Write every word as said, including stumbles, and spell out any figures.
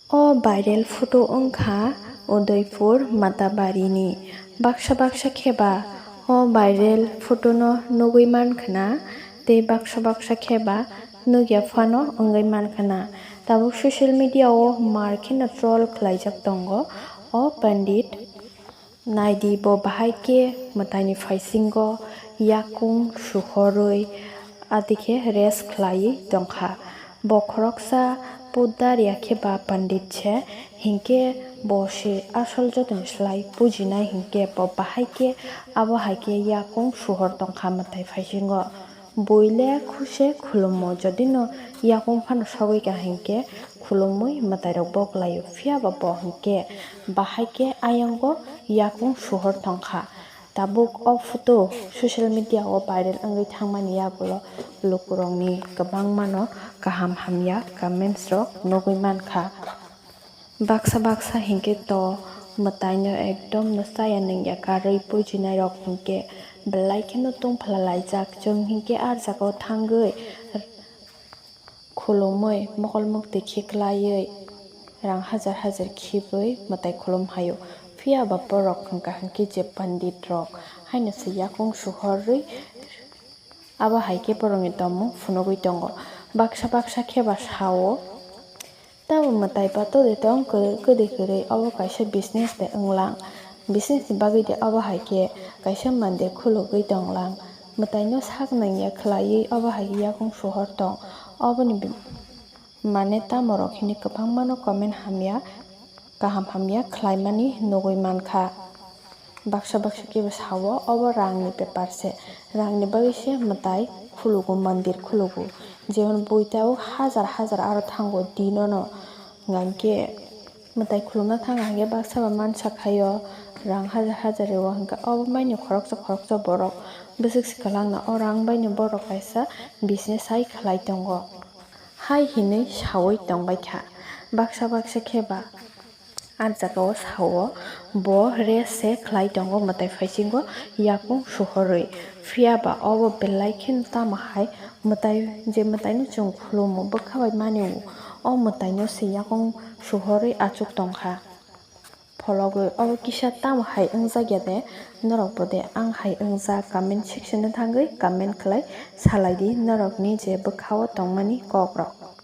O viral photo wngkha Udaipur Matabarini. Baksa baksa khe ba o viral photo no nugwi mankha na, tei baksa baksa khe ba nugya phano wngwi mankha na. Tabuk social media o mar kheno troll khlaijak tongo o pandit. Naidi bo bahai khe mwtaini phaisingo yakung suhorwi adikhe rest khlaiwi tongkha. Bo khoroksa pudar ya khe ba pandit se, hinkhe bo se asol jotoni slai bujinai hinkhe bo bahai khe abo hai khe yakung suhor tongkha mwtai phaisingo. Buile khuse khulumo, jodino yakung phano sogwi ka hinkhe khulumwi mwtairok bo klaio, phiyaba bo hinkhe bahai khe ayango yakung suhor tongkha. Tabuk o photo social media o viral wngwi thangmani yagulo lukurokni kwbangmano kaham hamya comments rok nugwi mankha. Baksa baksa hinkhe to mwtaino ekdom no chaya nungya karwi bujinairok hinkhe belai kheno tungphla laijak. Chwng hinkhe ah jagao thangwi khulumwi mokol mukti khiklaiwi rang hajar hajar khibwi mwtai khulum haio. Phiyaba borok hwnkha hinkhe je pandit rok haino se yakung suhorwi abo hai khe borokni tongmung phunugwi tongo. Baksa baksa khe ba sao, "Tamo mwtai ba todi tong kwrwi kwdwi kwrwi, obo kaisa business de wnglang, business ni bagwi de obo hai khe kaisa mandir khulugwi tonglang, mwtaino sak nangya khlaiwi obo hai khe yakung suhor tong." Oboni bi-, mane tamo rok hini kwbangmano comment hamya, kaham hamya khlaimani nugwi mankha. Baksa baksa khe bo sao, obo rangni bepar se, rangni bagwi se mwtai khulugo, mandir khulugo, jemon buitao hajar hajar aro thango dinono, hwnkhe mwtai khulumna thang hinkhe baksa ba mansa khaio, rang hajar hajar rwo, hwnkhe obo maini khoroksa khoroksa borok bwswk swkang langna o rang baino borok kaisa business hai khlai tongo. Hai hinwi sawi tongbaikha. Baksa baksa khe ba ah jagao sao, bo rest se khlai tongo mwtai phaisingo yakung suhorwi. Phiyaba obo belai kheno tamo hai mwtai, je mwtaino chwng khulumo bwkha bai mani o, o mwtaino se yakung suhorwi achuk tongkha. Phologwi obo kisa tamo hai wngjak ya de, norok bo de ang hai wngjak, comment section o thangwi comment khlai salai di norokni je bwkha o tongmani kok rok.